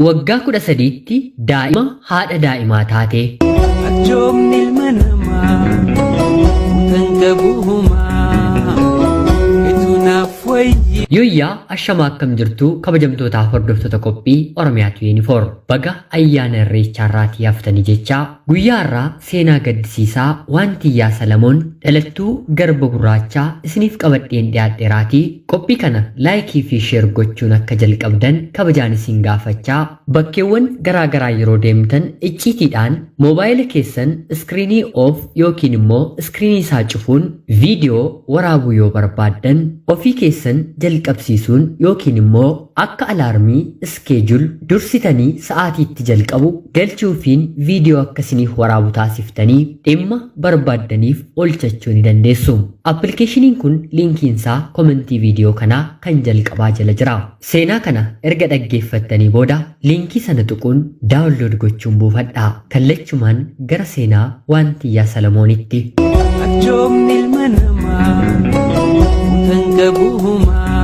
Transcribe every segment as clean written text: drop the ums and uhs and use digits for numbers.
Waggaa 13tti daa'ima haadha daa'imaa taate. Arjoomni ilma namaa kutan qabu humaa etu naaf wayyi. Yooyyaa ashamaa akkam jirtu kabajamtootaaf hordoftoota qophii Oromiyaa 24 baga ayyaana irreechaa irraatii haftanii jechaa guyyaa irraa seenaa gaddisiisaa Waantiyyaa Salamoon dhalattuu garba gurraachaa isiniif qabadheen dhiyaadheeraatii qophii kana laayikii fi sheer gochuun akka jalqabdan kabajaan isin gaafachaa bakkeewwan garaa garaa yeroo deemtan icciitiidhaan moobaayila keessan iskiriinii oof yookiin immoo iskiriinii isaa cufuun viidiyoo waraabuu yoo barbaaddan ofii keessan jalqabsiisuun yookiin immoo akka alaarmii iskeejul dursitanii sa'aatiitti jalqabu galchuufiin viidiyoo akka isiniif waraabu taasiftanii dhimma barbaaddaniif oolchachuu ni dandeessu. Appilikeeshiniin kun liinkiin isaa komentii viidiyoo kanaa kan jalqabaa jala jira. Seenaa kana erga dhaggeeffattanii booda liinkii sana tuquun daawunlood gochuun buufadhaa. Kallachumaan gara seenaa Waantiyyaa Salamoonitti. Arjoomni ilma namaa kutan qabu humaa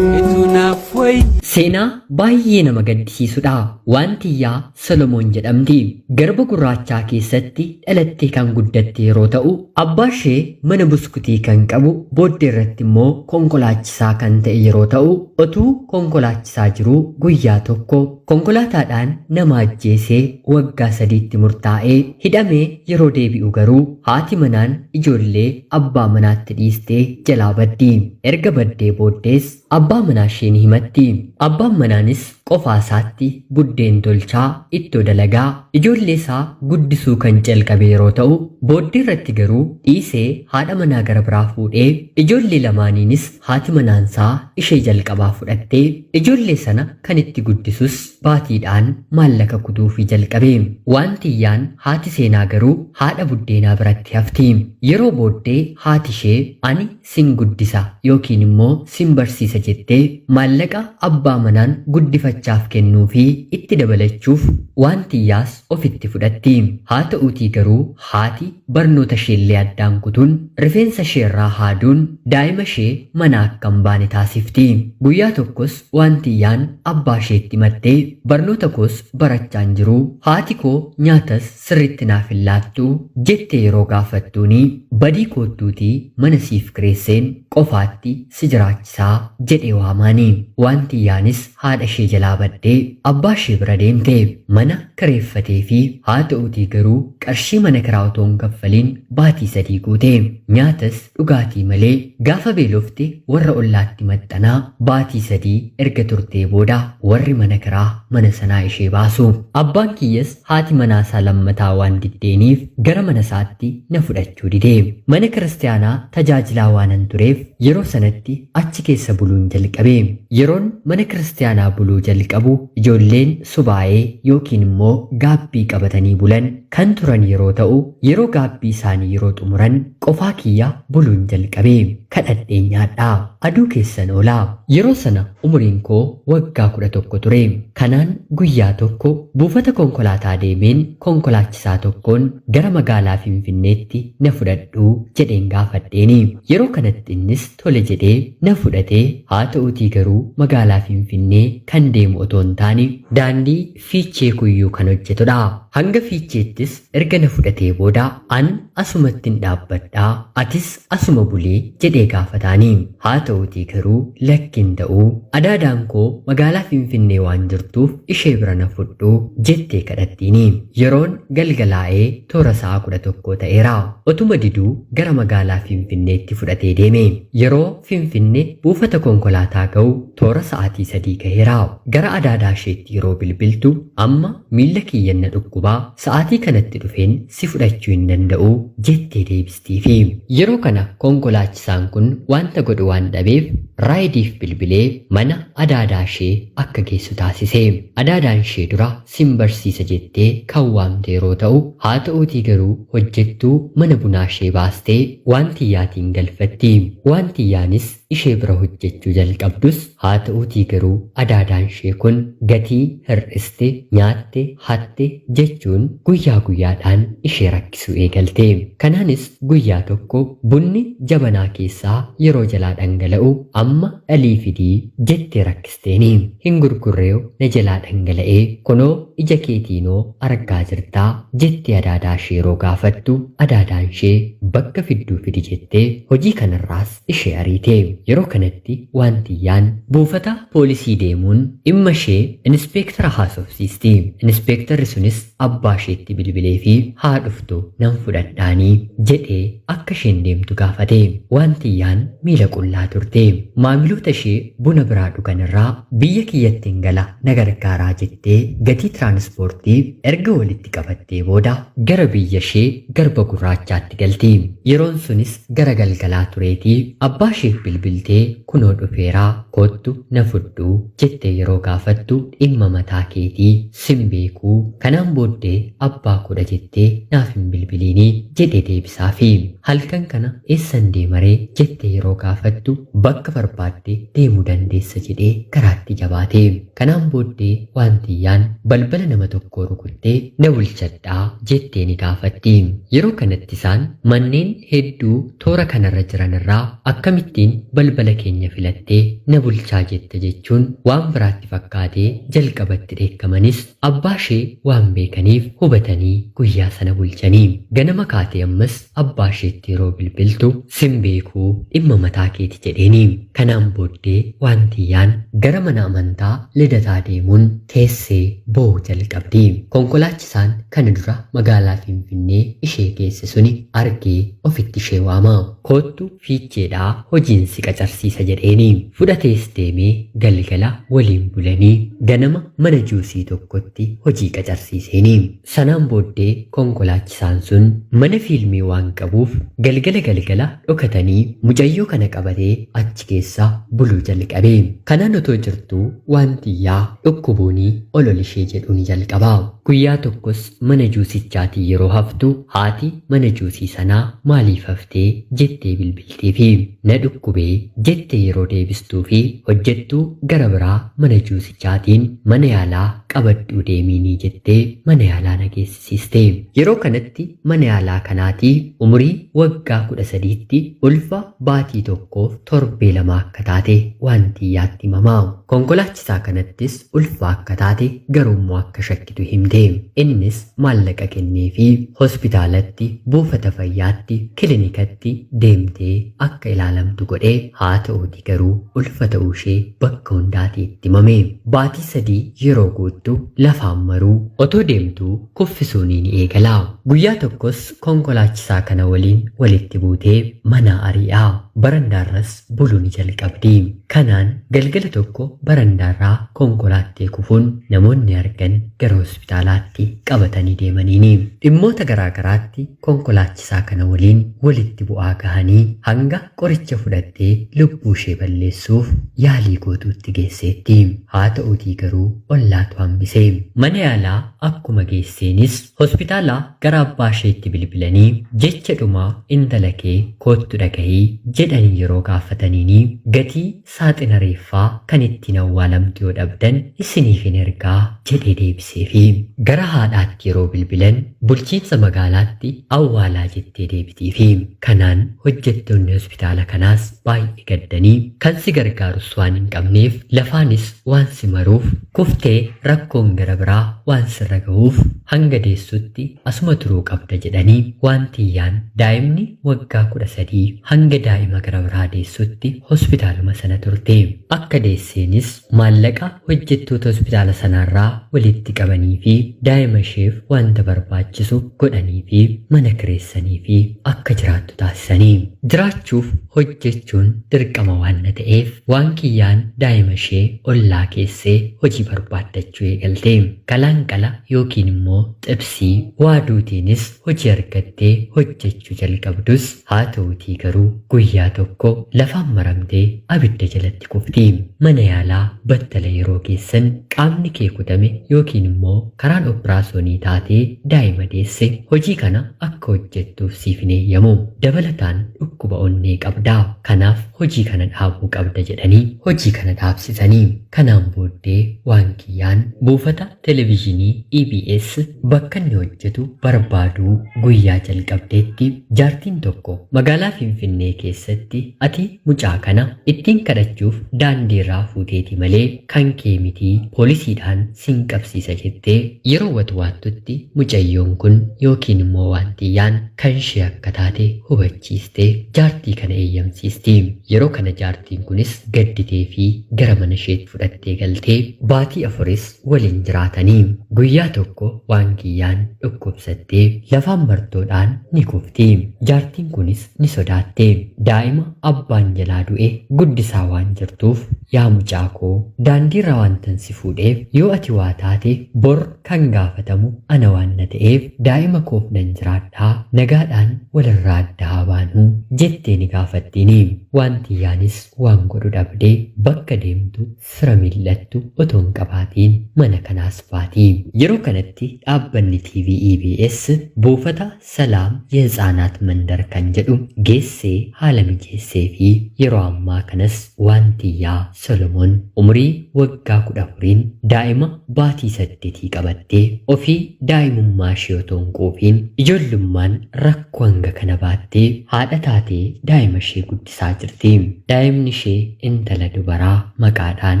etu naaf wayyi. Seenaa baay'ee nama gaddisiisudha. Waantiyyaa Solomoon jedhamti. Garba Gurraachaa keessatti dhalattee kan guddatte yeroo ta'u, abbaa ishee mana buskutii kan qabu, booddee irratti immoo konkolaachisaa kan ta'e yeroo ta'u, otuu konkolaachisaa jiruu guyyaa tokko konkolaataadhaan nama ajjeesee waggaa 3tti murtaa'ee hidhamee yeroo deebi'u garuu haati manaan ijoollee abbaa manaatti dhiistee jalaa baddi. Erga baddee booddees abbaa manaa ishee ni himatti. Abbaan manaanis qofaa isaatti buddeen tolchaa, ittoo dalagaa, ijoollee isaa guddisuu kan calqabe yeroo ta'u, booddee irratti garuu dhiisee haadha manaa gara biraa fuudhee ijoollee lamaaniinis haati manaansaa ishee jalqabaa fudhattee ijoollee sana kan itti guddisus baatiidhaan maallaqa kutuufii jalqabe. Waantiyyaan haati seenaa garuu haadha buddeenaa biratti hafti. Yeroo booddee haati ishee ani sin guddisa yookiin immoo sin barsiisa jettee maallaqa abbaa manaan guddifachaaf kennuufii itti dabalachuuf Waantiyyaas ofitti fudhatti. Haa ta'uutii garuu haati barnoota isheellee addaan kutuun rifeensa isheerraa haaduun daa'ima ishee manaa akka hin baane taasifti. Guyyaa tokkos Waantiyyaan abbaa isheetti himattee barnoota koos barachaa hin jiru, haati koo nyaatas sirriitti naaf hin laattu jettee yeroo gaafattuuni badii koottuutii mana siif kireesseen qofaatti si jiraachisaa jedhee waamaani. Waantiyyaanis haadha ishee jalaa baddee abbaa ishee bira deemte. Mana kireeffatee fi haa ta'uutii garuu qarshii mana kiraa otoo hin kaffaliin baatii 3 guute. Nyaatas dhugaatii malee gaafa beelofte warra ollaatti maxxanaa baatii 3 erga turtee booda warri mana kiraa mana sanaa ishee baasu. Abbaan kiyyas haati manaa isaa lammataa waan diddeeniif gara mana isaatti na fudhachuu dide. Mana kiristiyaanaa tajaajilaa waanan tureef yeroo sanatti achi keessa buluun jalqabe. Yeroon mana kiristiyaanaa buluu jalqabu ijoolleen subaa'ee yookiin immoo gaabbii qabatanii bulan kan turan yeroo ta'u, yeroo gaabbii isaanii yeroo xumuran qofaa kiyya buluun jalqabe. Kadhadheen nyaadha. Aduu keessan oola. Yeroo sana umuriin koo waggaa 11 ture. Kanaan guyyaa tokko buufata konkolaataa deemeen konkolaachisaa tokkoon gara magaalaa Finfinneetti na fudhadhu jedheen gaafadheeni. Yeroo kanatti innis tole jedhee na fudhatee haa ta'uutii garuu magaalaa Finfinnee kan deemu otoo hin taane daandii Fiichee Kuyyuu kan hojjetudha. Hanga Fiicheettis erga na fudhatee booda an asumattin dhaabbadha atis asuma buli jedhee gaafataani. Haa ta'uutii garuu lakki hin ta'u adaadaan koo magaalaa Finfinnee waan jirtuuf ishee bira na fudhu jettee kadhattiini. Yeroon galgalaa'ee toora sa'a 11 ta'eera. Otuma diduu gara magaalaa Finfinneetti fudhatee deeme. Yeroo Finfinne buufata konkolaataa ga'u toora sa'aatii 3 gaheera. Gara adaadaa isheetti yeroo bilbiltu amma miilla kiyyan na dhukkubaa sa'aatii kanatti dhufeen si fudhachuu hin danda'u jettee deebistiifi. Yeroo kana konkolaachisaan kun wanta godhu waan dhabeef raayidiif bilbilee mana adaadaa ishee akka geessu taasise. Adaadaan ishee dura sin barsiisa jettee kan waamte yeroo ta'u, haa ta'uutii garuu hojjettuu mana bunaa ishee baastee Waantiyyaatiin galfatti. Waantiyyaanis ishee bira hojjechuu jalqabdus haa ta'uutii garuu adaadaan ishee kun gatii hir'iste, nyaatte, hatte jechuun guyyaa guyyaadhaan ishee rakkisuu eegalte. Kanaanis guyyaa tokko bunni jabanaa keessaa yeroo jalaa dhangala'u amma dhalii fidii jettee rakkisteeni. Hin gurgurreew na jalaa dhangala'ee kunoo ija keetiinoo argaa jirtaa jettee adaadaa ishee yeroo gaafattu adaadaan ishee bakka fidduu fidi jettee hojii kanarraas ishee ariite. Yeroo kanatti Waantiyyaan buufata poolisii deemuun dhimma ishee inispeektara haasofsiisti. Inispeektarri sunis abbaa isheetti bilbileefii haa dhuftu nan fudhadhaanii jedhee akka isheen deemtu gaafate. Waantiyyaan miila qullaa turte. Maamiloota ishee buna biraa dhugan irraa biyya kiyyattin gala na gargaaraa jettee gatii tiraanispoortii erga walitti qabattee booda gara biyya ishee Garba Gurraachaatti galti. Yeroon sunis gara galgalaa tureetii abbaa isheef bilbiltee kunoo dhufeeraa koottu na fudhu jettee yeroo gaafattu dhimma mataa keetii sin beekuu kanaan booddee abbaa koodha jettee naaf hin bilbiliinii jedhee deebisaafi. Halkan kana eessan deemaree jettee yeroo gaafattu bakka barbaadde deemuu dandeessa jedhee garaatti jabaate. Kanaan booddee Waantiyyaan balbala nama tokkoo rukuttee na bulchadhaa jettee ni gaafatti. Yeroo kanatti isaan manneen hedduu toora kanarra jiran irraa akkamittiin balbala keenya filattee na bulchaa jetta jechuun waan biraatti fakkaatee jalqabatti dheekkamanis abbaa ishee waan beekaniif hubatanii guyyaa sana bulchanii. Ganama kaatee ammas abbaa isheetti yeroo bilbiltu sin beekuu dhimma mataa keeti jedheeni. Kanaan booddee Waantiyyaan gara mana amantaa Lidataa deemuun teessee boo'uu jalqabdi. Konkolaachisaan kana dura magaalaa Finfinnee ishee geesse suni argee ofitti ishee waama. Koottu Fiicheedhaa hojiin si qacarsiisa jedheeni. Fudhatees deemee galgala waliin bulanii ganama mana juusii tokkotti hojii qacarsiiseeni. Sanaan booddee konkolaachisaan sun mana fiilmii waan qabuuf galgala galgala dhokatanii mucayyoo kana qabatee achi keessa buluu jalqabe. Kanaan otoo jirtuu Waantiyyaa dhukkubuunii ol ol ishee jedhuu ni jalqaba. Guyyaa tokkos mana juusichaatii yeroo haftu haati mana juusii sanaa maaliif haftee jettee bilbilteefi. Na dhukkubee jettee yeroo deebistuufi hojjettuu gara biraa mana juusichaatiin mana yaalaa qabadhuu deemiinii jettee mana yaalaa na geessisiiste. Yeroo kanatti mana yaalaa kanaatii umurii waggaa 13tti ulfa baatii tokkoof torbee lama akka taate Waantiyyaatti himama. Konkolaachisaa kanattis ulfa akka taate garuummoo akka shakkitu himte. Innis maallaqa kenneefii hospitaalatti, buufata fayyaatti, kilinikatti deemtee akka ilaalamtu godhe. Haa ta'uutii garuu ulfa ta'uushee bakka hundaatii itti himame. Baatii 3 yeroo guuttu lafaan maruu, otoo deemtuu kuffisuunii ni eegala. Guyyaa tokkos konkolaachisaa kana waliin walitti buutee manaa ari'a. Barandaarras buluu ni jalqabdi. Kanaan galgala tokko barandaarraa konkolaattee kufuun namoonni argan gara hospitaalaatti qabatanii deemaniini. Dhimmoota garaa garaatti konkolaachisaa kana waliin walitti bu'aa gahanii hanga qoricha fudhattee lubbuu ishee balleessuuf yaalii gootuutti geesseetti. Haa ta'uutii garuu ollaatu hambise. Mana yaalaa akkuma geesseenis hospitaalaa gara abbaa isheetti bilbilanii jecha dhumaa intala kee koottu dhagahi jedhanii yeroo gaafataniini gatii saaxina reeffaa kan ittiin awwaalamtu yoo dhabdan isiniifin ergaa jedhee deebiseefi. Gara haadhaatti yeroo bilbilan bulchiinsa magaalaatti awwaalaa jettee deebitiifi. Kanaan hojjettoonni hospitaala kanaas baay'ee gaddanii kan si gargaarus waan hin qabneef lafaanis waan si maruuf kuftee rakkoon gara biraa waan sirra gahuuf hanga deessutti asuma turuu qabda jedhanii Waantiyyaan daa'imni waggaa 13 hanga daa'ima gara biraa deessutti hospitaaluma sana turte. Akka deesseenis maallaqa hojjettoota hospitaala sanaarraa walitti qabaniifi daa'ima isheef wanta barbaachisu godhaniifi mana kireessaniifi akka jiraattu taasisani. Jiraachuuf hojjechuun dirqama waan ta'eef Waankiyyaan daa'ima ishee ollaa keessee hojii barbaaddachuu eegalte. Kalaanqala yookiin immoo xibsii waaduutiinis hojii argattee hojjechuu jalqabdus haa ta'uutii garuu guyyaa tokko lafaan maramtee abidda jalatti kufti. Mana yaalaa battala yeroo geessan qaamni kee kutame yookiin immoo karaan oppiraasoonii taatee daa'ima deesse hojii kana akka hojjettuuf siif hin eeyyamu. Dabalataan dhukkuba onnee qabda. Kanaaf hojii kana kana dhaabuu qabda jedhanii hojii kana dhaabsisanii. Kanaan booddee Waankiyyaan buufata televezyiinii EBS bakka inni hojjetu barbaaduu guyyaa jalqabdeetti jaartiin tokko magaalaa Finfinnee keessatti ati mucaa kana ittiin kadhachuuf daandiirraa fuuteeti malee kan kee mitii poolisiidhaan sin qabsiisa jettee yeroo watwaattutti mucayyoon kun yookiin immoo Waantiyyaan kan ishee akka taate hubachiistee jaartii kana eeyyamsiisti. Yeroo kana jaartiin kunis gadditee fi gara mana isheetti fudhattee galtee baatii afuris waliin jiraatanii. Guyyaa tokko Waankiyyaan dhukkubsattee lafaan martoodhaan ni kufti. Jaartiin kunis ni sodaatte. Daa'ima abbaan jalaa du'e guddisaa waan jirtuuf yaa mucaa koo daandiirraa waantan si fuudheef yoo ati waa taate bor kan gaafatamu ana waan na ta'eef daa'ima koof nan jiraadhaa nagaadhaan walirraa adda haa baanu jettee ni gaafattiini. Waantiyyaanis waan godhu dhabdee bakka deemtu fira mil'attu otoo hin qabaatiin mana kanaas baati. Yeroo kanatti dhaabbanni TV EBS buufata Salaam Yehtsaanaat Mandar kan jedhu geessee haala mijeessee fi yeroo ammaa kanas Waantiyyaa Solomoon umurii waggaa 14n daa'ima baatii saddetii qabattee ofii daa'imummaa ishee otoo hin quufiin ijoollummaan rakkoo hanga kana baattee haadha taatee daa'ima ishee guddisaa jirti. Daa'imni ishee intala dubaraa maqaadhaan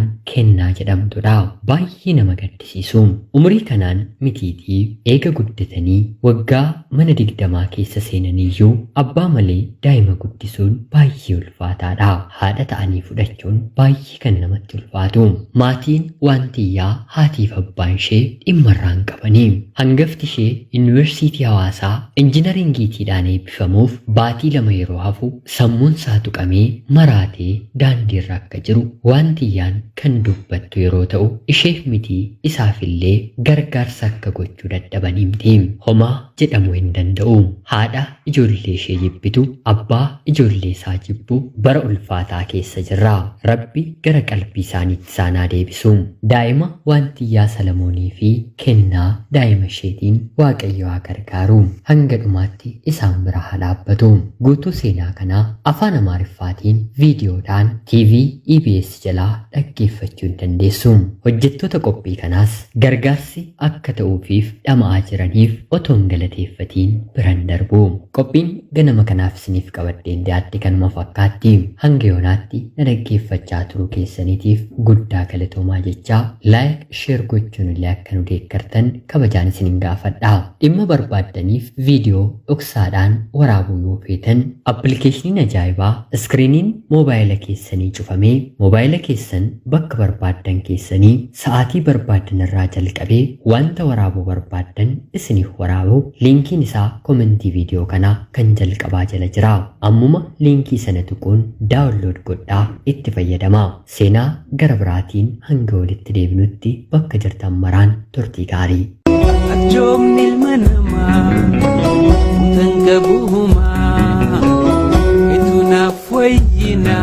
Kennaa jedhamtudha. Baay'ee nama gaddisiisu. Umurii kanaan mitiitii eega guddatanii waggaa mana 20 keessa seenaniiyyuu abbaa malee daa'ima guddisuun baay'ee ulfaataadha. Haadha ta'anii fudhachuun baay'ee kan namatti ulfaatu. Maatiin Waantiyyaa haatiif abbaan ishee dhimma irraa hin qabani. Hangafti ishee Yuunivarsiitii Hawaasaa Injinaringiitiidhaan eebbifamuuf baatii 2 yeroo hafu sammuun isaa tuqamee maraatee daandiirra akka jiru Waantiyyaan kan dubbattu yeroo ta'u isheef mitii isaafillee gargaarsa akka gochuu dadhaban himti. Homaa jedhamuu hin danda'u. Haadha ijoollee ishee jibbitu, abbaa ijoollee isaa jibbu bara ulfaataa keessa jirra. Rabbi gara qalbii isaaniitti isaan haa deebisu. Daa'ima Waantiyyaa Salamoonii fi Kennaa daa'ima isheetiin Waaqayyo haa gargaaru. Hanga dhumaatti isaan bira haa dhaabbatu. Guutuu seenaa kanaa afaan Amaariffaatiin viidiyoodhaan TV EBS jalaa dhaggeeffachuu ni dandeessu. Hojjettoota qophii kanaas gargaarsi akka ta'uufiif dhama'aa jiraniif otoo hin galateeffatiin bira hin darbu. Qophiin ganama kanaaf isiniif qabadheen dhiyaadhe kanuma fakkaatti. Hanga yoonaatti na dhaggeeffachaa turuu keessaniitiif guddaa galatoomaa jechaa like, share gochuun illee akka nu deeggartan kabajaan isinin gaafadha. Dhimma barbaaddaniif viidiyoo dhoksaadhaan waraabuu yoo feetan appilikeeshiniin ajaa'ibaa iskiriiniin moobaayila keessanii cufamee moobaayila keessan bakka barbaaddan keessanii sa'aatii barbaaddan irraa jalqabee wanta waraabuu barbaaddan isiniif waraabu liinkiin isaa komentii viidiyoo kanaa kan jalqabaa jala jira. Ammuma liinkii sana tuquun daawunlood godhaa itti fayyadamaa. Seenaa gara biraatiin hanga walitti deebinutti bakka jirtan maraan turtii gaarii. Arjoomni ilma namaa kutan qabu humaa etu naaf wayyina.